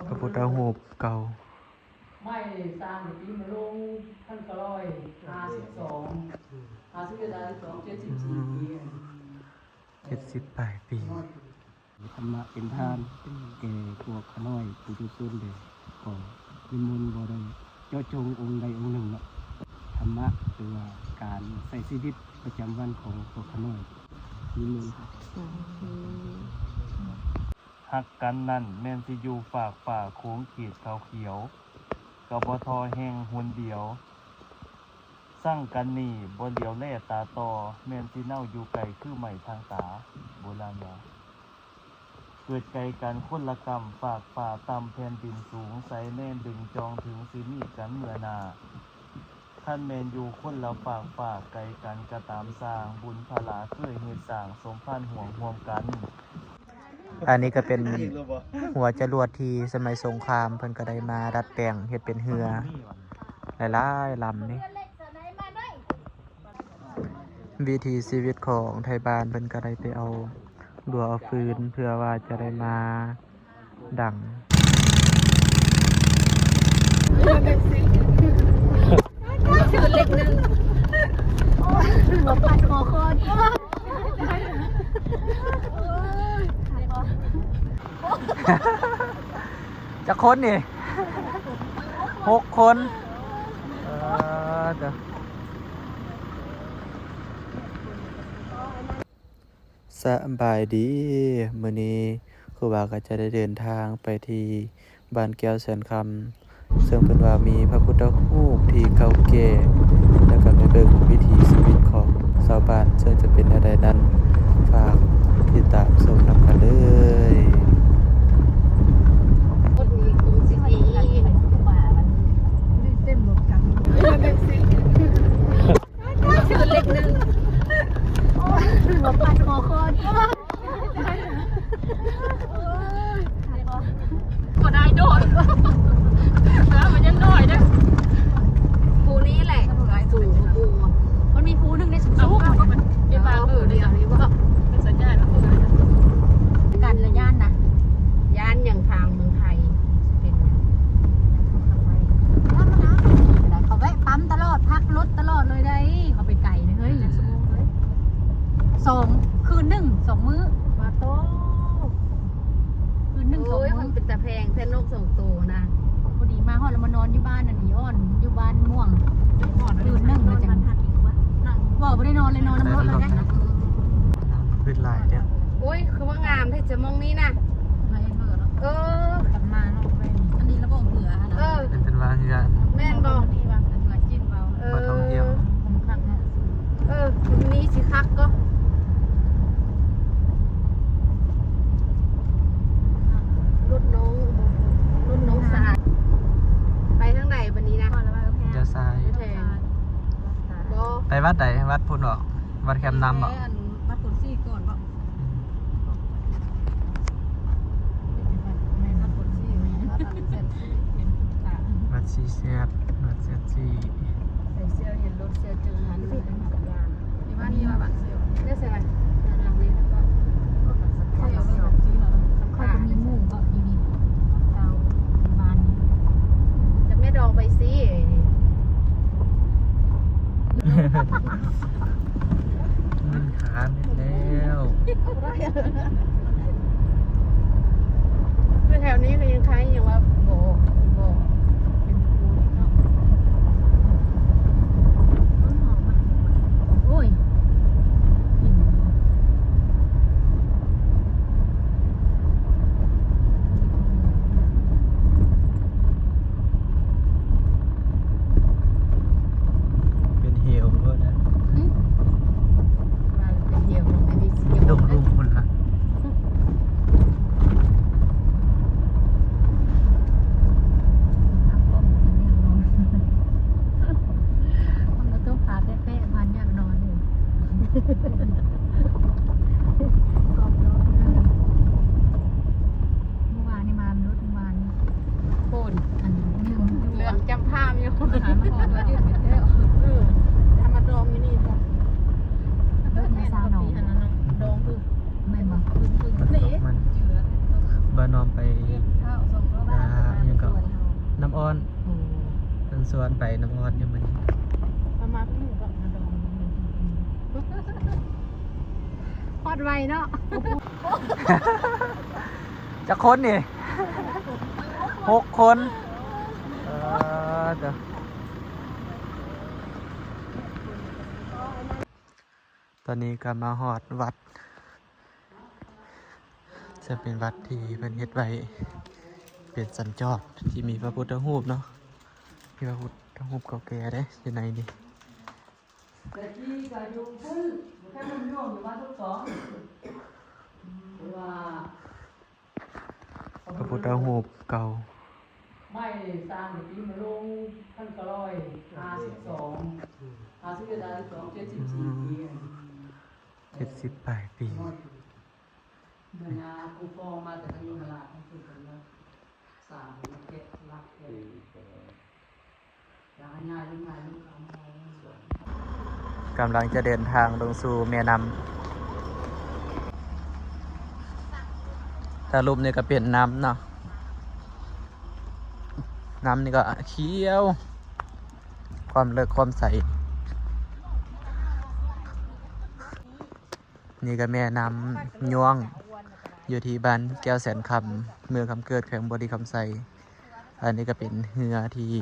ພະພຸດທະຮູບເກົ່າ. ໄມ້ສ້າງປີມະໂລງ ພັນເກົ້າຮ້ອຍຫ້າສິບສອງ ຫ້າສິບເອັດ ຫ້າສິບສອງ ເຈັດສິບສີ່ປີ. ເຈັດສິບປາຍປີ. ທຳມະເປັນທານແກ່ພວກຂ້ານ້ອຍປຸຖຸຊົນເດີ ກໍນິມົນບໍ່ໄດ້ເຈາະຈົງອົງໃດອົງໜຶ່ງເນາະ. ທຳມະ ຫຼືວ່າການໃຊ້ຊີວິດປະຈຳວັນຂອງພວກຂ້ານ້ອຍ ນິມົນ. ຮັກກັນນັ້ນແມ່ນຊິຢູ່ຟາກຟ້າ ຂົງເຂດຂາວຂຽວ ກໍບໍ່ທໍ້ແຮງຫົນດຽວ. ຊັງກັນນີ້ບໍ່ຫຼຽວແລຕາຕໍ່ ແມ່ນຊິເນົ່າຢູ່ໄກຄືໄມ້ທາງຕາ. ໂບລານວ່າ ເກີດໄກກັນຄົນລະກຳ ຟາກຟ້າຕ່ຳແຜ່ນດິນສູງ ໃສແນມເບິ່ງຈ້ອງເຖິງຊິມີກັນເມື່ອໜ້າ. ຄັນແມ່ນຢູ່ຄົນລະຟາກຟ້າໄກກັນກະຕາມຊ່າງ ບຸນພະລາເຄີຍເຮັດສ້າງ ສົມພັນຮ່ວງຮ່ວມກັນ. ອັນນີ້ກໍເປັນຫົວຈະຫຼວດທີ່ສະໄໝສົງຄາມ ເພິ່ນກໍໄດ້ມາດັດແປງເຮັດເປັນເຮືອຫຼາຍໆລຳນີ້. ວິຖີຊີວິດຂອງໄທບ້ານ ເພິ່ນກໍໄດ້ໄປເອົາລົວເອົາຟືນ ເພື່ອວ່າຈະໄດ້ມາດັງ. ຊື່ເລກໜຶ່ງ ໂອ້ຍ ຫົວປັດຫົວຄອນ. ຈັກຄົນນີ້? ຫົກຄົນ. ເອີ ເດີ. ສະບາຍດີ, ມື້ນີ້ຄູບາກໍຈະໄດ້ເດີນທາງໄປທີ່ບ້ານແກ້ວແສນຄຳ ເຊິ່ງເພິ່ນວ່າມີພະພຸດທະຮູບທີ່ເກົ່າແກ່ ແລ້ວກໍໄປເບິ່ງວິຖີຊີວິດຂອງຊາວບ້ານ ເຊິ່ງຈະເປັນແນວໃດນັ້ນ ຝາກຕິດຕາມຊົມນຳກັນເລີຍ. ເຕັມລົດກັນ. ຊື່ເລກໜຶ່ງ ໂອ້ຍ ຫົວປັດຫົວຄອນ. ບໍ່ໄດ້ໂດດ ແລ້ວມັນຍັງນ້ອຍເດ້. ຜູ້ນີ້ແຫຼະສູງກວ່າໝູ່. ມັນມີຜູ້ໜຶ່ງໃນສູງໆ ເປັນບາງເອີ ດຽວນີ້ບໍ່ ເປັນສັນຍານເອີ. ກັນລະຢ້ານນະ ຢ້ານຫຍັງທາງເມືອງໄທຊິເປັນຫຍັງ. ເຂົາແວະປ້ຳຕະຫຼອດ ພັກລົດຕະຫຼອດເລີຍໄດ໋. ເຂົາໄປໄກເລີຍເຮີ້ຍ. ສອງ ຄືນໜຶ່ງ ສອງມື້. ວ່າໂຕ ຄືນໜຶ່ງ ໂອ້ຍ ສອງມື້. ມັນເປັນຕາແພງແທ້ ນົກສອງໂຕນະ. ພໍດີມາຮອດແລ້ວມານອນຢູ່ບ້ານອັນນີ້ ອ່ອນ ຢູ່ບ້ານມ່ວງ ຄືນໜຶ່ງ. ແລ້ວຈັ່ງ ບໍ່ ບໍ່ໄດ້ນອນເລີຍ ນອນນຳລົດເລີຍນະ. ຄືຫຼາຍແທ້. ໂອ້ຍ ຄືວ່າງາມແທ້ຈະມອງນີ້ນະ. ເອີ ກັນມາເນາະ. ອັນນີ້ລະບໍ່ເຫືອຫັ້ນນະ. ເອີ ເປັນວ່າເຮືອ ແມ່ນບໍ່? ເຮືອຈີນເວົ້າ ເອີ ທ່ອງທ່ຽວ ເອີ ມີຊິຄັກກໍ ລົດນ້ອງ ລົດນ້ອງສາຍ ໄປທາງໃດບັດນີ້ນະ? ລ້ຽວຊ້າຍ ບໍ່ ໄປວັດໃດ? ວັດພຸ້ນບໍ? ວັດແຄມນ້ຳບໍ? ວັດໂພນສີກ່ອນບໍ? ວັດສີແຊບ ວັດແຊບຊີ. ຂ້ອຍກໍມີໝູ່ເກາະຢູ່ນີ້ ເຈົ້າ ບ້ານນີ້ ແຕ່ແມ່ດອງໄປຊີ້ ມັນຂາແມ່ນແລ້ວ. ຄືແຖວນີ້ກໍຍັງໄຄຢູ່ວ່າບໍ່ ບໍ່ເປັນພູເນາະ. ໂອ້ຍ ເປັນເຫວໂລດນະ. ຫຶ? ວ່າເປັນເຫວລົງໄປນີ້ຊິ ລົງລຸ່ມພຸ້ນລະ. ເອົາຕົວຂາແປະໆ ບານຍາກນອນຢູ່. ເມື່ອວານນີ້ມາລົດ ເມື່ອວານນີ້ ໂພນ ອັນນີ້ ເຫຼືອງຈຳພາມຢູ່ ຫາມາຮອດວ່າຢຸດແລ້ວ. ເອີ ຖ້າມາດອງຢູ່ນີ້ ລົດມາຊາວໜອງ ອັນນັ້ນເນາະ ດອງຄື ແມ່ນບໍ່? ມັນ ບ້ານນ້ອມໄປ ເອີ ເອົາສອງໂລບາດ ອນ ໂອ້ ເພິ່ນຊວນໄປນ້ຳຮອດຢູ່ມື້ນີ້ ປະມານໜຶ່ງກໍມາດອງ ຮອດໄວເນາະ ຈັກຄົນນີ້? ຫົກຄົນ ເອີ ເດີ ຕອນນີ້ກໍມາຮອດວັດ ເຊິ່ງເປັນວັດທີ່ເພິ່ນເຮັດໄວ້ເປັນສັນຈອດ ທີ່ມີພະພຸດທະຮູບເນາະ ມີພະພຸດທະຮູບເກົ່າແກ່ເດ້ຢູ່ໃນນີ້ ແຕ່ກີ້ກໍຢູ່ພຸ້ນ ແຕ່ມັນຢູ່ວັດທຸກສອງ ວ່າ ພະພຸດທະຮູບເກົ່າ ໄມ້ສ້າງໃນປີມະໂລງ ພັນເກົ້າຮ້ອຍຫ້າສິບສອງ ຫ້າສິບເອັດ ຫ້າສິບສອງ ເຈັດສິບສີ່ປີ ເຈັດສິບປາຍປີ ເມື່ອຍາຄູຟ້ອງມາແຕ່ທາງມະຫາລາດ ເພິ່ນກໍມາສ້າງ ມາແກະສະຫຼັກ ແກະ ກຳລັງຈະເດີນທາງລົງສູ່ແມ່ນ້ຳ ທາງລຸ່ມນີ້ກໍເປັນນ້ຳເນາະ ນ້ຳນີ້ກໍຂຽວ ຄວາມເລິກຄວາມໃສ ນີ້ກໍແມ່ນ້ຳຍວງ ຢູ່ທີ່ບ້ານແກ້ວແສນຄຳ ເມືອງຄຳເກີດ ແຂວງບໍລິຄຳໄຊ. ອັນນີ້ກໍເປັນເຮືອທີ່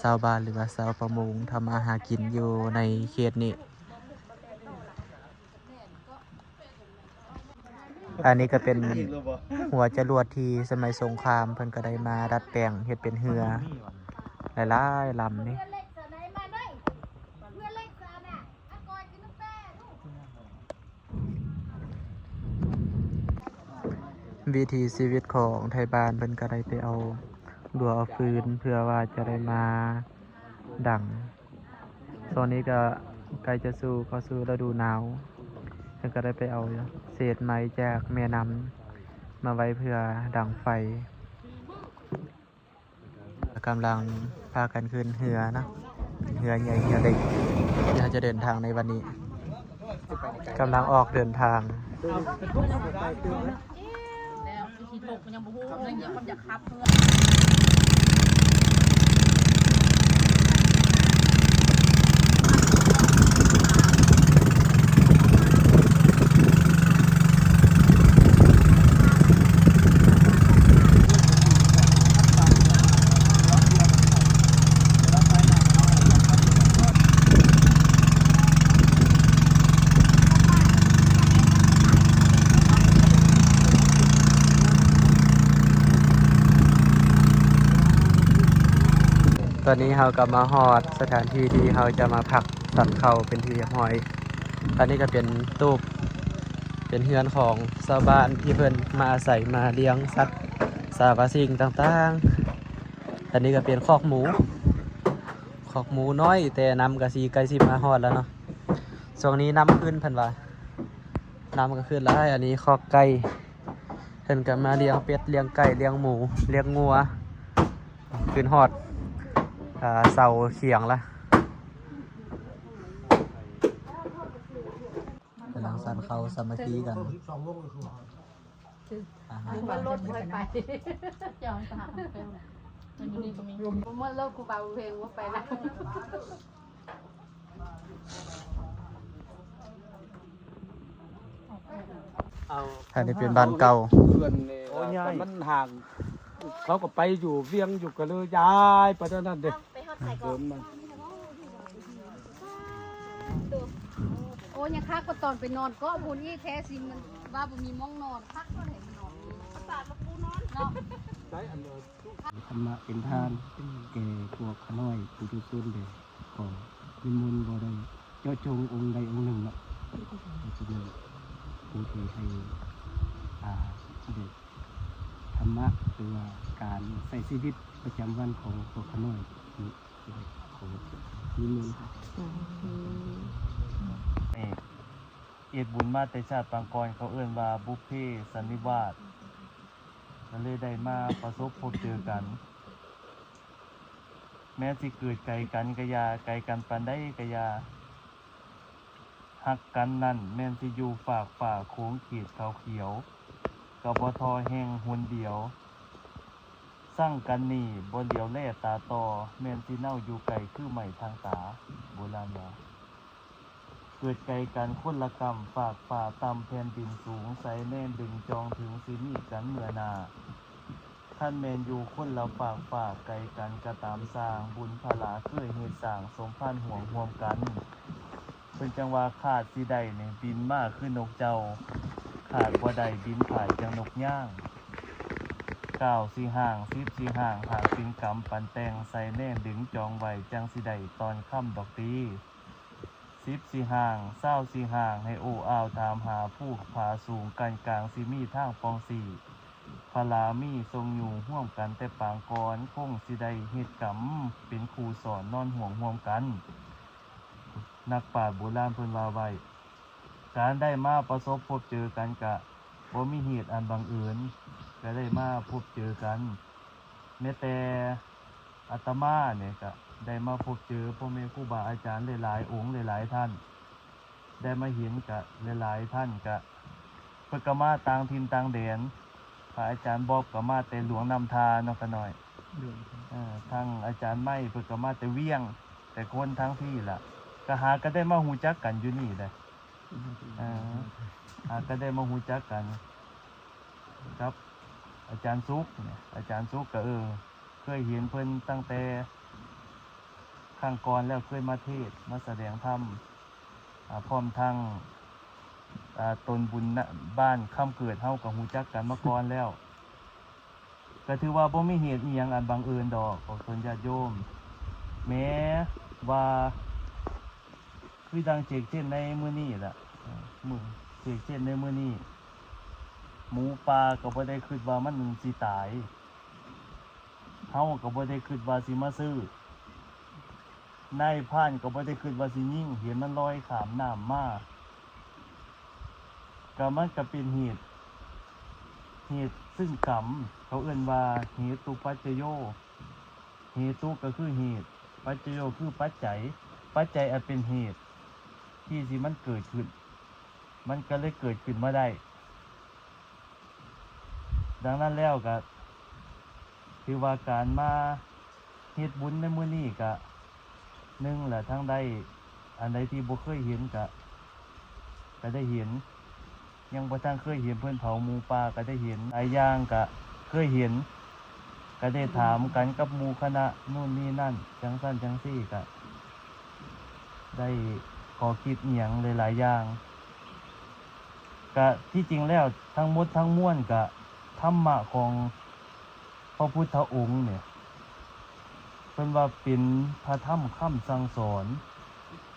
ຊາວບ້ານ ຫຼືວ່າຊາວປະມົງທຳມາຫາກິນຢູ່ໃນເຂດນີ້. ອັນນີ້ກໍເປັນຫົວຈະຫຼວດທີ່ສະໄໝສົງຄາມ ເພິ່ນກໍໄດ້ມາດັດແປງເຮັດເປັນເຮືອຫຼາຍໆລຳນີ້. ວິຖີຊີວິດຂອງໄທບ້ານ ເພິ່ນກໍໄດ້ໄປເອົາລົວເອົາຟືນ ເພື່ອວ່າຈະໄດ້ມາດັງ. ຊ່ວງນີ້ກໍໃກ້ຈະສູ່ ເຂົ້າສູ່ລະດູໜາວ ເພິ່ນກໍໄດ້ໄປເອົາເສດໄມ້ຈາກແມ່ນ້ຳມາໄວ້ເພື່ອດັງໄຟ. ກຳລັງພາກັນຂຶ້ນເຮືອເນາະ ເຮືອໃຫຍ່ເຮືອເລັກ ທີ່ເຮົາຈະເດີນທາງໃນວັນນີ້ ກຳລັງອອກເດີນທາງ. ແລ້ວຊິຕົກມັນຍັງບໍ່ຮູ້ ຍັງຢາກ ມັນຢາກຂັບເຮືອ. ຕອນນີ້ເຮົາກໍມາຮອດສະຖານທີ່ທີ່ເຮົາຈະມາພັກ ສັດເຂົ້າເປັນທີ່ຮຽບຮ້ອຍ. ອັນນີ້ກໍເປັນຕູບ ເປັນເຮືອນຂອງຊາວບ້ານທີ່ເພິ່ນມາອາໄສມາລ້ຽງສັດສາວາສິ່ງຕ່າງໆ. ອັນນີ້ກໍເປັນຄອກໝູ ຄອກໝູນ້ອຍ ແຕ່ນ້ຳກໍຊິໃກ້ຊິມາຮອດແລ້ວເນາະ ຊ່ວງນີ້ນ້ຳຂຶ້ນເພິ່ນວ່າ ນ້ຳກໍຂຶ້ນຫຼາຍ. ອັນນີ້ຄອກໄກ່ ເພິ່ນກໍມາລ້ຽງເປັດ ລ້ຽງໄກ່ ລ້ຽງໝູ ລ້ຽງງົວ ຂຶ້ນຮອດ ອ່າ ເສົາຂຽງລະ ກຳລັງສັນເຂົ້າສາມັກຄີກັນ. ອາຫານ ມັນລົດບໍ່ໃຫ້ໄປ ເຈົ້າໄປຫາ ມັນຢູ່ນີ້ກໍມີ ບໍ່ໝົດໂລດ ຄູບາບຸເພງບໍ່ໄປນຳ. ອັນນີ້ເປັນບ້ານເກົ່າ ເຮືອນນີ້ ໂອ້ ມັນຫ່າງ ເຂົາກໍໄປຢູ່ວຽງຢູ່ ກໍເລີຍຍ້າຍໄປທາງນັ້ນເດ້. ໄປຮອດໃສກໍ ໂອ້ ຍັງຄັກກວ່າຕອນໄປນອນເກາະພຸ້ນອີກ ແທ້ຊິມັນວ່າບໍ່ມີໝ່ອງນອນ ຄັກກວ່າໃດມານອນນີ້ ປະສາດມາປູນອນເນາະ. ທຳມະເປັນທານແກ່ພວກຂ້ານ້ອຍປຸຖຸຊົນເດ ຂໍນິມົນ ບໍ່ໄດ້ເຈາະຈົງອົງໃດອົງໜຶ່ງເນາະ ເພາະສະນັ້ນ ຜູ້ທີ່ໃຫ້ ອ່າ ແບບທຳມະ ຫຼືວ່າການໃຊ້ຊີວິດປະຈຳວັນຂອງພວກຂ້ານ້ອຍນີ້ ຂໍນິມົນ. ເຮັດບຸນມາແຕ່ຊາດປາງກ່ອນ ເຂົາເອີ້ນວ່າບຸບເພສັນນິວາດ ກໍເລີຍໄດ້ມາປະສົບພົບເຈີກັນ. ແມ້ຊິເກີດໄກກັນກໍຢ່າ ໄກກັນປານໃດກໍຢ່າ ຮັກກັນນັ້ນແມ່ນຊິຢູ່ຟາກຟ້າຂົງເຂດເຂົາຂຽວ ກໍບໍ່ທໍ້ແຮງຫົນດຽວ. ສັງກັນນີ້ ບໍ່ຫຼຽວແລຕາຕໍ່ ແມ່ນຊິເນົ່າຢູ່ໄກຄືໄມ້ທາງຕາ. ໂບລານວ່າ ເກີດໄກກັນຄົນລະກຳ ຟາກຟ້າຕ່ຳແຜ່ນດິນສູງ ໃສ່ແນມດຶງຈອງເຖິງຊິມີກັນເມື່ອໜ້າ. ຄັນແມ່ນຢູ່ຄົນລະຟາກຟ້າໄກກັນກະຕາມຊ່າງ ບຸນພະລາເຄີຍເຮັດສ້າງ ສົມພັນຮ່ວມຮ່ວມກັນ. ເພິ່ນຈັ່ງວ່າ ຂາດຊິໄດ້ນີ້ບິນມາຄືນົກເຈົ້າ ຂາດບໍ່ໄດ້ບິນພາຍຈັ່ງນົກຍາງ. ກ້າວຊິຮ່າງ ສິບຊິຮ່າງ ຫາກເປັນກຳປັນແຕ່ງ ໃສ່ແນມດຶງຈອງໄວ້ ຈັ່ງຊິໄດ້ຕ້ອນຄຳດອກຕີ. ສິບຊິຮ່າງ ຊາວຊິຮ່າງ ໃຫ້ໂອ້ອາວຖາມຫາ ພູຜາສູງກັ້ນກາງຊິມີທາງປ່ອງຊີ້. ພະລາມີຊົງຢູ່ຮ່ວມກັນແຕ່ປາງກ່ອນ ຄົງຊິໄດ້ເຮັດກຳເປັນຄູ່ສອນ ນອນຮ່ວງຮ່ວມກັນ. ນັກປາດໂບລານເພິ່ນວ່າໄວ້ ການໄດ້ມາປະສົບພົບເຈີກັນກະບໍ່ມີເຫດອັນບັງເອີນ ກະໄດ້ມາພົບເຈີກັນ. ແມ້ແຕ່ອາດຕະມານີ້ກະໄດ້ມາພົບເຈີພໍ່ແມ່ຄູບາອາຈານຫຼາຍໆອົງ ຫຼາຍໆທ່ານ ໄດ້ມາເຫັນກະຫຼາຍໆທ່ານກະ ເພິ່ນກະມາຕ່າງຖິ່ນຕ່າງແດນ. ພະອາຈານບອບກະມາແຕ່ຫຼວງນ້ຳທາເນາະ ຂະນ້ອຍ. ໂດຍ. ເອີ ທາງອາຈານໄມ້ເພິ່ນກະມາແຕ່ວຽງ ແຕ່ຄົນທາງພີ້ລະ ກະຫາກະໄດ້ມາຮູ້ຈັກກັນຢູ່ນີ້ແຫຼະ. ເອີ ຫາກະໄດ້ມາຮູ້ຈັກກັນກັບອາຈານສຸກນີ້. ອາຈານສຸກກະ ເອີ ເຄີຍເຫັນເພິ່ນຕັ້ງແຕ່ຄັ້ງກ່ອນແລ້ວ ເຄີຍມາເທດມາສະແດງທຳ ອາ ພ້ອມທັງ ອາ ຕົນບຸນນະ ບ້ານຄຳເກີດເຮົາກະຮູ້ຈັກກັນມາກ່ອນແລ້ວ. ກະຖືວ່າບໍ່ມີເຫດອີ່ຫຍັງອັນບັງເອີນດອກ ຂອບຄຸນຍາດໂຍມ. ແມ້ວ່າຄືດັ່ງເຈກເຊັ່ນໃນມື້ນີ້ລະ ມື້ ເຈກເຊັ່ນໃນມື້ນີ້ ໝູປ່າກະບໍ່ໄດ້ຄິດວ່າມັນຊິຕາຍ ເຮົາກະບໍ່ໄດ້ຄິດວ່າຊິມາຊື້ ນາຍພານກະບໍ່ໄດ້ຄິດວ່າຊິຍິງ ເຫັນມັນລອຍຂ້າມນ້ຳມາ ກະມັນກະເປັນເຫດ ເຫດຊຶ່ງກຳ ເຂົາເອີ້ນວ່າເຫຕຸປັດຈະໂຍ. ເຫຕຸກະຄືເຫດ ປັດຈະໂຍຄືປັດໄຈ ປັດໄຈອັນເປັນເຫດທີ່ຊິມັນເກີດຂຶ້ນ ມັນກະເລີຍເກີດຂຶ້ນມາໄດ້. ດັ່ງນັ້ນແລ້ວກະຖືວ່າການມາເຮັດບຸນໃນມື້ນີ້ກະ ໜຶ່ງລະ ທັງໄດ້ອັນໃດທີ່ບໍ່ເຄີຍເຫັນກະ ກະໄດ້ເຫັນ ຍັງບໍ່ທັນເຄີຍເຫັນເພິ່ນເຜົາໝູປ່າກະໄດ້ເຫັນ ຫຼາຍຢ່າງກະເຄີຍເຫັນ ກະໄດ້ຖາມກັນກັບໝູ່ຄະນະໂນ່ນນີ້ນັ້ນ ຈັ່ງຊັ້ນຈັ່ງຊີ້ ກະໄດ້ຂໍ້ຄິດອີ່ຫຍັງຫຼາຍໆຢ່າງ. ກະທີ່ຈິງແລ້ວທັງໝົດທັງມວນກະທຳມະຂອງພະພຸດທະອົງນີ້ ເພິ່ນວ່າເປັນພະທຳຄຳສັ່ງສອນ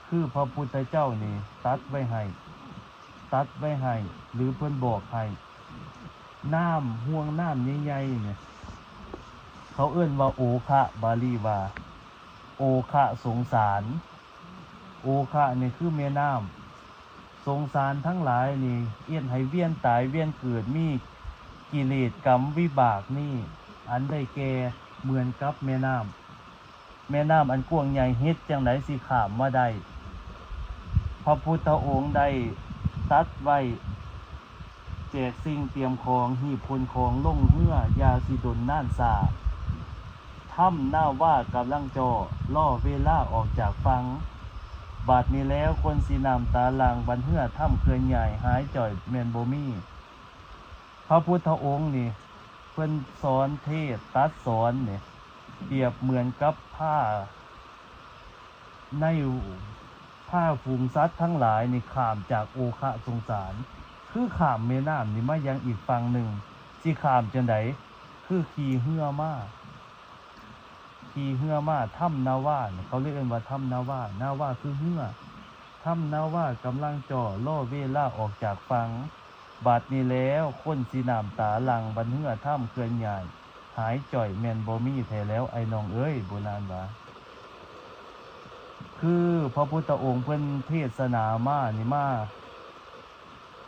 ຄືພະພຸດທະເຈົ້ານີ້ຕັດໄວ້ໃຫ້ ຕັດໄວ້ໃຫ້ ຫຼືເພິ່ນບອກໃຫ້ ນ້ຳ ຫ່ວງນ້ຳໃຫຍ່ໆນີ້ ເຂົາເອີ້ນວ່າໂອຄະ ບາລີວ່າໂອຄະສົງສານ. ໂອຄະນີ້ຄືແມ່ນ້ຳ ສົງສານທັງຫຼາຍນີ້ ເຮັດໃຫ້ວຽນຕາຍວຽນເກີດ ມີກິເລດກຳວິບາກນີ້ ອັນໄດ້ແກ່ເໝືອນກັບແມ່ນ້ຳ ແມ່ນ້ຳອັນກວ້າງໃຫຍ່ ເຮັດຈັ່ງໃດຊິຂ້າມມາໄດ້? ພະພຸດທະອົງໄດ້ຕັດໄວ້ ແຈກສິ່ງຕຽມຂອງ ຮີບຂົນຂອງລົງເຮືອ ຢ່າຊິດົນນານຊ້າ ຖ້ຳນາວາກຳລັງເຈາະ ລໍເວລາອອກຈາກຝັ່ງ ບາດນີ້ແລ້ວຄົນຊິນ້ຳຕາຫຼັ່ງ ບັດເຮືອຖ້ຳເຄື່ອນຍ້າຍ ຫາຍຈ່ອຍແມ່ນບໍ່ມີ. ພະພຸດທະອົງນີ້ ເພິ່ນສອນເທດຕັດສອນນີ້ ປຽບເໝືອນກັບພາ ໃນ ພາຝູງສັດທັງຫຼາຍນີ້ຂ້າມຈາກໂອຄະສົງສານ ຄືຂ້າມແມ່ນ້ຳນີ້ມາຍັງອີກຝັ່ງໜຶ່ງ ຊິຂ້າມຈັ່ງໃດ? ຄືຂີ່ເຮືອມາ ຂີ່ເຮືອມາ ຖ້ຳນາວາ ເຂົາເລີຍເອີ້ນວ່າຖ້ຳນາວາ ນາວາຄືເຮືອ ຖ້ຳນາວາກຳລັງເຈາະ ລໍເວລາອອກຈາກຝັ່ງ ບາດນີ້ແລ້ວຄົນຊິນ້ຳຕາຫຼັ່ງ ບັດເຮືອຖ້ຳເຄື່ອນຍ້າຍ ຫາຍຈ່ອຍແມ່ນບໍ່ມີແທ້ແລ້ວ ອ້າຍນ້ອງເອີຍ ໂບລານວ່າ. ຄືພະພຸດທະອົງເພິ່ນເທດສະໜາມານີ້ມາ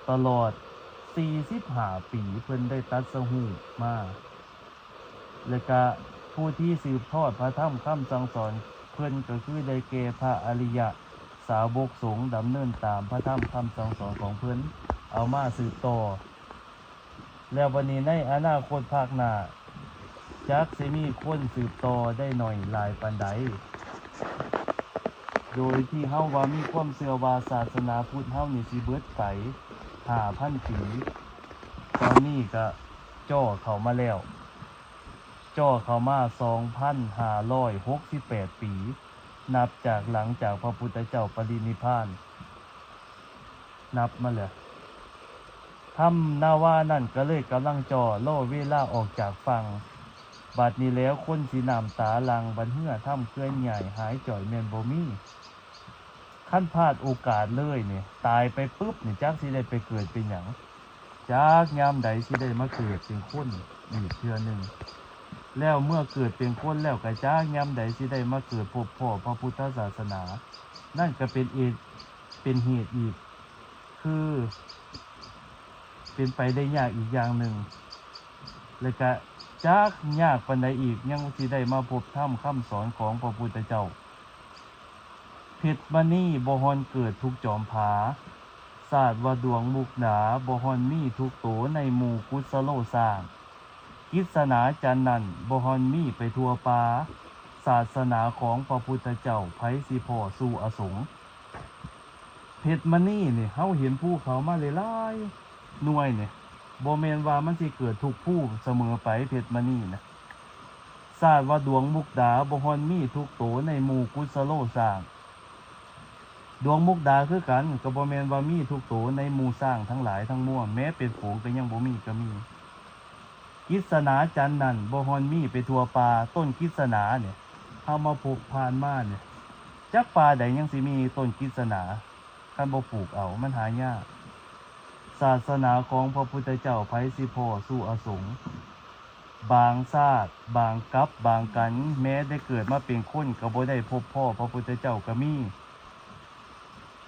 ຕະຫຼອດສີ່ສິບຫ້າປີ ເພິ່ນໄດ້ຕັດສະຮູ້ມາ ແລະກະຜູ້ທີ່ສືບທອດພະທຳຄຳສັ່ງສອນເພິ່ນ ກໍຄືໄດ້ແກ່ພະອະລິຍະສາວົກສົງ ດຳເນີນຕາມພະທຳຄຳສັ່ງສອນຂອງເພິ່ນ ເອົາມາສືບຕໍ່. ແລ້ວບັດນີ້ໃນອະນາຄົດພາກໜ້າ ຈັກຊິມີຄົນສືບຕໍ່ໄດ້ໜ້ອຍຫຼາຍປານໃດ, ໂດຍທີ່ເຮົາວ່າມີຄວາມເຊື່ອວ່າສາສະໜາພຸດເຮົານີ້ຊິເບິດໄປຫ້າພັນປີ, ຕອນນີ້ກະຈໍ່ເຂົ້າມາແລ້ວ, ຈໍ່ເຂົ້າມາສອງພັນຫ້າຮ້ອຍຫົກສິບແປດປີ ນັບຈາກຫຼັງຈາກພະພຸດທະເຈົ້າປະລິນິບພານ. ນັບມາແລ້ວ. ຖ້ຳນາວານັ້ນກໍເລີຍກຳລັງຈໍ່ລໍເວລາອອກຈາກຝັ່ງ. ບັດນີ້ແລ້ວຄົນຊິນ້ຳຕາຫຼັ່ງ, ບັດເຮືອຖ້ຳເຄື່ອນຍ້າຍຫາຍຈ້ອຍແມ່ນບໍ່ມີ. ຄັນພາດໂອກາດເລີຍນີ້, ຕາຍໄປປຶບນີ້, ຈັກຊິໄດ້ໄປເກີດເປັນຫຍັງ, ຈັກຍາມໃດຊິໄດ້ມາເກີດເປັນຄົນອີກເທື່ອໜຶ່ງ. ແລ້ວເມື່ອເກີດເປັນຄົນແລ້ວ, ກໍຈັກຍາມໃດຊິໄດ້ມາເກີດພົບພໍ້ພະພຸດທະສາສະໜາ. ນັ້ນກໍເປັນເອກ ເປັນເຫດອີກ ຄືເປັນໄປໄດ້ຍາກອີກຢ່າງໜຶ່ງ, ແລະກະຈັກຍາກປານໃດອີກ ຍັງຊິໄດ້ມາພົບທຳຄຳສອນຂອງພະພຸດທະເຈົ້າ. ເພັດມະນີບໍ່ຮ່ອນເກີດທຸກຈອມຜາ, ຊາດວ່າດວງມຸກດາບໍ່ຮ່ອນມີທຸກໂຕໃນໝູ່ກຸດສະໂລຊ້າງ. ກິດສະໜາຈັນນັ້ນບໍ່ຮ່ອນມີໄປທົ່ວປ່າ, ສາສະໜາຂອງພະພຸດທະເຈົ້າໃຜຊິພໍ້ສູ່ອະສົງ. ເພັດມະນີນີ້ ເຮົາເຫັນພູເຂົາມາຫຼາຍໆໜ່ວຍນີ້ ບໍ່ແມ່ນວ່າມັນຊິເກີດທຸກພູສະເໝີໄປ, ເພັດມະນີນະ. ຊາດວ່າດວງມຸກດາບໍ່ຮ່ອນມີທຸກໂຕໃນໝູ່ກຸດສະໂລຊ້າງ. ດວງມຸກດາຄືກັນ ກໍບໍ່ແມ່ນວ່າມີທຸກໂຕໃນໝູ່ຊ້າງທັງຫຼາຍທັງມວນ, ແມ້ເປັນຝູງກໍຍັງບໍ່ມີກໍມີ. ກິດສະໜາຈັນນັ້ນບໍ່ຮ່ອນມີໄປທົ່ວປ່າ. ຕົ້ນກິດສະໜານີ້ ເຮົາມາພົບຜ່ານມານີ້ ຈັກປ່າໃດຍັງຊິມີຕົ້ນກິດສະໜາ, ຄັນບໍ່ປູກເອົາ ມັນຫາຍາກ. ສາສະໜາຂອງພະພຸດທະເຈົ້າໃຜຊິພໍ້ສູ່ອະສົງ. ບາງຊາດ ບາງກັບ ບາງກັນ ແມ້ໄດ້ເກີດມາເປັນຄົນ ກໍບໍ່ໄດ້ພົບພໍ້ພະພຸດທະເຈົ້າກໍມີ.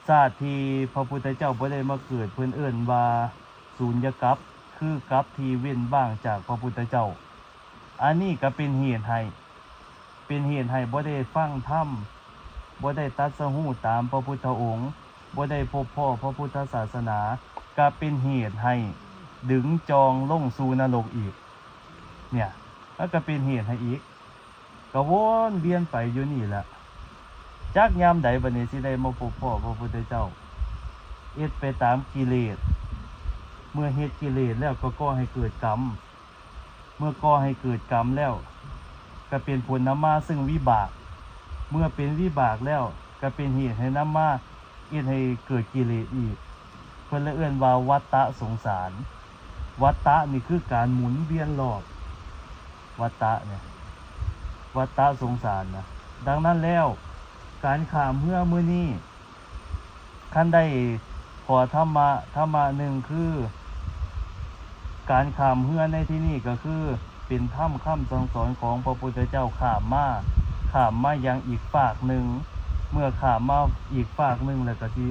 ຊາດທີ່ພະພຸດທະເຈົ້າບໍ່ໄດ້ມາເກີດ ເພິ່ນເອີ້ນວ່າສຸນຍະກັບ, ຄືກັບທີ່ເວັ້ນວ່າງຈາກພະພຸດທະເຈົ້າ. ອັນນີ້ກໍເປັນເຫດໃຫ້ ເປັນເຫດໃຫ້ບໍ່ໄດ້ຟັງທຳ, ບໍ່ໄດ້ຕັດສະຮູ້ຕາມພະພຸດທະອົງ, ບໍ່ໄດ້ພົບພໍ້ພະພຸດທະສາສະໜາ, ກໍເປັນເຫດໃຫ້ດຶງຈອງລົງສູ່ນະລົກອີກ. ເນີ້ຍ ມັນກໍເປັນເຫດໃຫ້ອີກ. ກໍວົນວຽນໄປຢູ່ນີ້ແຫຼະ. ຈັກຍາມໃດບັດນີ້ຊິໄດ້ມາພົບພໍ້ພະພຸດທະເຈົ້າ. ເຮັດໄປຕາມກິເລດ. ເມື່ອເຮັດກິເລດແລ້ວກໍກໍ່ໃຫ້ເກີດກຳ. ເມື່ອກໍ່ໃຫ້ເກີດກຳແລ້ວ ກໍເປັນຜົນນຳມາເຊິ່ງວິບາກ. ເມື່ອເປັນວິບາກແລ້ວ ກໍເປັນເຫດໃຫ້ນຳມາ ເຮັດໃຫ້ເກີດກິເລດອີກ. ເພິ່ນເລີຍເອີ້ນວ່າວັດຕະສົງສານ. ວັດຕະນີ້ຄືການໝູນວຽນລອບ ວັດຕະນີ້ ວັດຕະສົງສານນະ. ດັ່ງນັ້ນແລ້ວ ການຂ້າມເຮືອມື້ນີ້ ຄັນໄດ້ຂໍ້ທຳມະ ທຳມະໜຶ່ງຄື ການຂ້າມເຮືອໃນທີ່ນີ້ກໍຄື ເປັນທຳຄຳສັ່ງສອນຂອງພະພຸດທະເຈົ້າຂ້າມມາ, ຂ້າມມາຍັງອີກຟາກໜຶ່ງ. ເມື່ອຂ້າມມາອີກຟາກໜຶ່ງແລ້ວກໍຊິ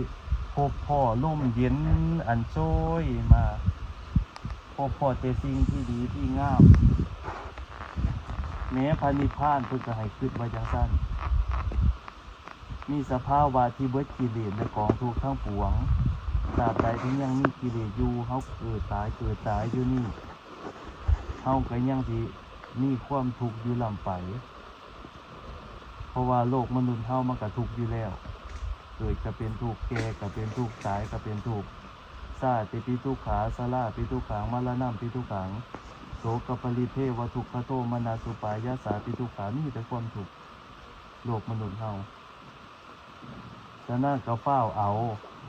ພົບພໍ້ລົມເຢັນອັນໂຊຍມາ, ພົບພໍ້ແຕ່ສິ່ງທີ່ດີທີ່ງາມ. ແມ້ພະນິບພານເພິ່ນກໍໃຫ້ຄິດວ່າຈັ່ງຊັ້ນ. ມີສະພາວະທີ່ເບິດກິເລດ ແລະ ກອງທຸກທັງປວງ. ຕາບໃດທີ່ຍັງມີກິເລດຢູ່, ເຮົາເກີດຕາຍ ເກີດຕາຍຢູ່ນີ້, ເຮົາກໍຍັງຊິມີຄວາມທຸກຢູ່ລ້ຳໄປ. ເພາະວ່າໂລກມະນຸດເຮົາມັນກໍທຸກຢູ່ແລ້ວ. ເກີດກໍເປັນທຸກ, ແກ່ກໍເປັນທຸກ, ຕາຍກໍເປັນທຸກ. ຊາຕິປິທຸກຂາ, ຊະລາປິທຸກຂັງ, ມະລະນະປິທຸກຂັງ, ໂສກະປະລິເທວະທຸກຂະໂທມະນະສຸປາຍາສາປິທຸກຂາ, ມີແຕ່ຄວາມທຸກ. ໂລກມະນຸດເຮົາ. ສະນັ້ນກໍຟ້າວເອົາ,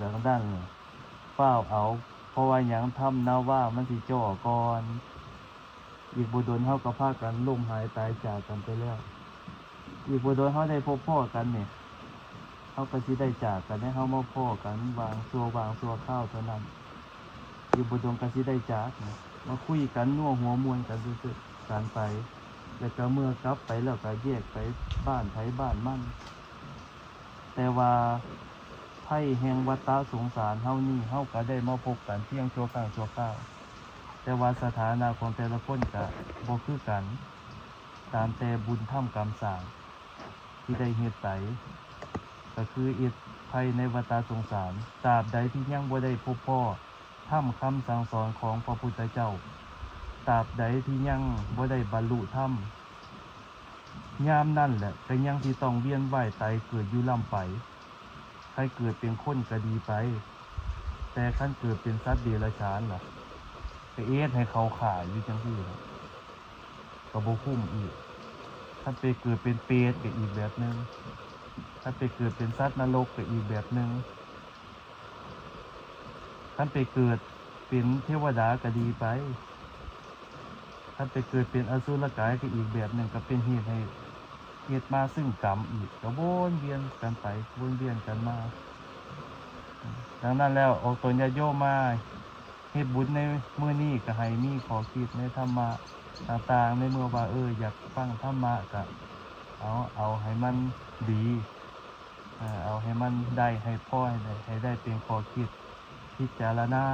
ດັ່ງນັ້ນ ຟ້າວເອົາ, ເພາະວ່າຫຍັງ? ທຳນາວາມັນຊິເຈາະກ່ອນ. ອີກບໍ່ດົນເຮົາກໍພາກັນລົ້ມຫາຍຕາຍຈາກກັນໄປແລ້ວ. ອີກບໍ່ດົນເຮົາໄດ້ພົບພໍ້ກັນນີ້, ເຮົາກໍຊິໄດ້ຈາກກັນ, ໃຫ້ເຮົາມາພໍ້ກັນຫວ່າງຊົ່ວຫວ່າງຊົ່ວຄາວເທົ່ານັ້ນ. ອີກບໍ່ດົນກໍຊິໄດ້ຈາກ, ມາຄຸຍກັນນົວຫົວມ່ວນກັນຊື່ໆກັນໄປ, ແລ້ວກໍເມື່ອກັບໄປແລ້ວກໍແຍກໄປບ້ານໃຜບ້ານມັນ. ແຕ່ວ່າໄພແຫ່ງວັດຕະສົງສານເຮົານີ້, ເຮົາກໍໄດ້ມາພົບກັນພຽງຊົ່ວຄັ້ງຊົ່ວຄາວ, ແຕ່ວ່າສະຖານະຂອງແຕ່ລະຄົນກໍບໍ່ຄືກັນ, ຕາມແຕ່ບຸນທຳກຳສ້າງທີ່ໄດ້ເຮັດໄປ, ກໍຄືເຮັດໄພໃນວັດຕະສົງສານ. ຕາບໃດທີ່ຍັງບໍ່ໄດ້ພົບພໍ້ ທຳຄຳສັ່ງສອນຂອງພະພຸດທະເຈົ້າ, ຕາບໃດທີ່ຍັງບໍ່ໄດ້ບັນລຸທຳ, ຍາມນັ້ນແຫຼະກໍຍັງຊິຕ້ອງວຽນວ່າຍຕາຍເກີດຢູ່ລ້ຳໄປ. ຄັນເກີດເປັນຄົນກໍດີໄປ, ແຕ່ຄັນເກີດເປັນສັດເດຍລະສານລະ ກໍເຮັດໃຫ້ເຂົາຂ້າຢູ່ຈັ່ງຊີ້ລະ ກໍບໍ່ຄຸ້ມອີກ. ຄັນໄປເກີດເປັນເປດກໍອີກແບບໜຶ່ງ, ຄັນໄປເກີດເປັນສັດນະລົກກໍອີກແບບໜຶ່ງ. ຄັນໄປເກີດເປັນເທວະດາກໍດີໄປ, ຄັນໄປເກີດເປັນອະສຸລະກາຍກໍອີກແບບໜຶ່ງ, ກໍເປັນເຫດໃຫ້ເຮັດມາຊຶ່ງກຳອີກ, ກໍວົນວຽນກັນໄປ ວົນວຽນກັນມາ. ດັ່ງນັ້ນແລ້ວ ອອກຕົນຍາດໂຍມມາເຮັດບຸນໃນມື້ນີ້ ກໍໃຫ້ມີຂໍ້ຄິດໃນທຳມະຕ່າງໆ ໃນເມື່ອວ່າ ເອີ ຢາກຟັງທຳມະ ກໍເອົາ ເອົາໃຫ້ມັນດີ. ເອີ ເອົາໃຫ້ມັນໄດ້ ໃຫ້ພໍໃຫ້ໄດ້ ໃຫ້ໄດ້ເປັນຂໍ້ຄິດພິຈາລະນາ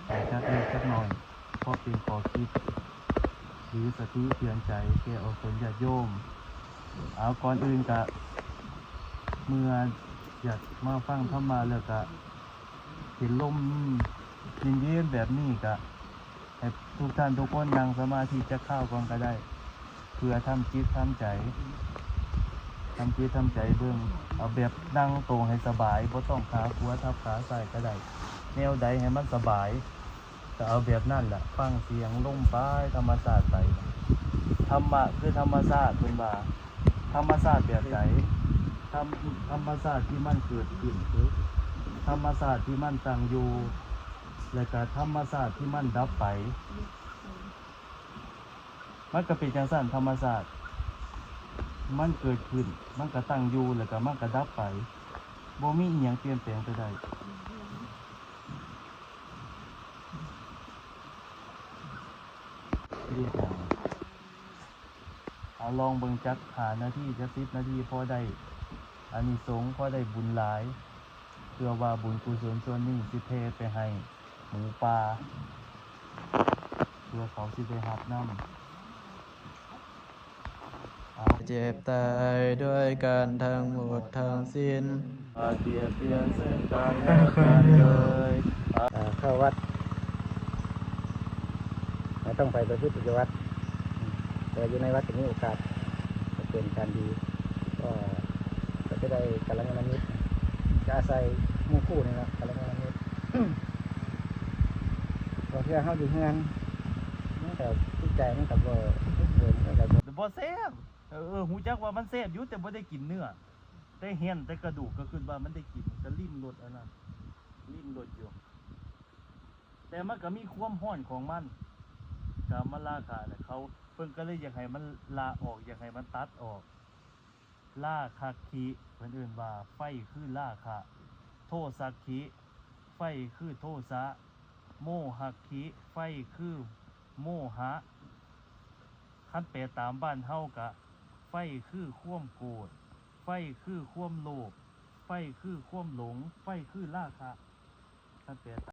ໃຫ້ຈັກເລັກຈັກນ້ອຍ ພໍເປັນຂໍ້ຄິດ ຫຼື ສະຕິເຕືອນໃຈແກ່ອອກຕົນຍາດໂຍມ. ເອົາ ກ່ອນອື່ນກະ ເມື່ອຢາກມາຟັງທຳມະແລ້ວກະ ເຫັນລົມເຢັນໆແບບນີ້ກະ ໃຫ້ທຸກທ່ານທຸກຄົນນັ່ງສະມາທິຈັກຄາວກ່ອນກໍໄດ້ ເພື່ອທຳຈິດທຳໃຈ ທຳຈິດທຳໃຈເບິ່ງ. ເອົາແບບນັ່ງຕົງໃຫ້ສະບາຍ ບໍ່ຕ້ອງຂາຂວາທັບຂາຊ້າຍກໍໄດ້, ແນວໃດໃຫ້ມັນສະບາຍ ກໍເອົາແບບນັ້ນລະ. ຟັງສຽງລົມໄປ ທຳມະຊາດໄປ. ທຳມະຄືທຳມະຊາດ ເພິ່ນວ່າ ທຳມະຊາດແບບໃດ? ທຳ ທຳມະຊາດທີ່ມັນເກີດຂຶ້ນ ທຳມະຊາດທີ່ມັນຕັ້ງຢູ່ ແລະກະທຳມະຊາດທີ່ມັນດັບໄປ. ມັນກະເປັນຈັ່ງຊັ້ນ, ທຳມະຊາດມັນເກີດຂຶ້ນ ມັນກະຕັ້ງຢູ່ ແລະກະມັນກະດັບໄປ, ບໍ່ມີອີ່ຫຍັງປ່ຽນແປງໄປໄດ້. ເຮັດຫຍັງ? ເອົາ ລອງເບິ່ງຈັກຫ້ານາທີ ຈັກສິບນາທີ ພໍໄດ້ອານິສົງ ພໍໄດ້ບຸນຫຼາຍ. ເພື່ອວ່າບຸນກຸສົນສ່ວນນີ້ຊິແຜ່ໄປໃຫ້ໝູປ່າ ເພື່ອເຂົາຊິໄດ້ຮັບນຳ. ເຈັບຕາຍດ້ວຍກັນທັງໝົດທັງສິ້ນ ຢ່າບຽດບຽນເຊິ່ງກັນແລະກັນເລີຍ. ເຂົ້າວັດ ແລະຕ້ອງໄປປະພຶດປະຕິບັດ ແຕ່ຢູ່ໃນວັດກໍມີໂອກາດ ກໍເປັນການດີ ກໍ ກໍຈະໄດ້ກັນລະຍານະມິດ ຈະອາໄສໝູ່ຄູ່ນີ້ລະ ກັນລະຍານະມິດ. ບາງເທື່ອເຮົາຢູ່ເຮືອນ ມັນກໍຈິດໃຈມັນກໍບໍ່ ບໍ່ແຊບ. ເອີ ຮູ້ຈັກວ່າມັນແຊບຢູ່ ແຕ່ບໍ່ໄດ້ກິນເນື້ອ, ແຕ່ເຫັນແຕ່ກະດູກກໍຄິດວ່າມັນໄດ້ກິນ, ກໍລິ້ມລົດອັນນັ້ນ ລິ້ມລົດຢູ່. ແຕ່ມັນກໍມີຄວາມຮ້ອນຂອງມັນ. ກາມະລາຄະນະ ເຂົາ ເພິ່ນກໍເລີຍຢາກໃຫ້ມັນລະອອກ, ຢາກໃຫ້ມັນຕັດອອກ. ລາຄັກຂິ ເພິ່ນເອີ້ນວ່າໄຟຄືລາຄະ, ໂທສັກຂິ ໄຟຄືໂທສະ, ໂມຫັກຂິ ໄຟຄືໂມຫະ. ຄັນແປຕາມບ້ານເຮົາກະ ໄຟຄືຄວາມໂກດ, ໄຟຄືຄວາມໂລບ, ໄຟຄືຄວາມຫຼົງ, ໄຟຄືລາຄະ. ຄັນແປຕາມ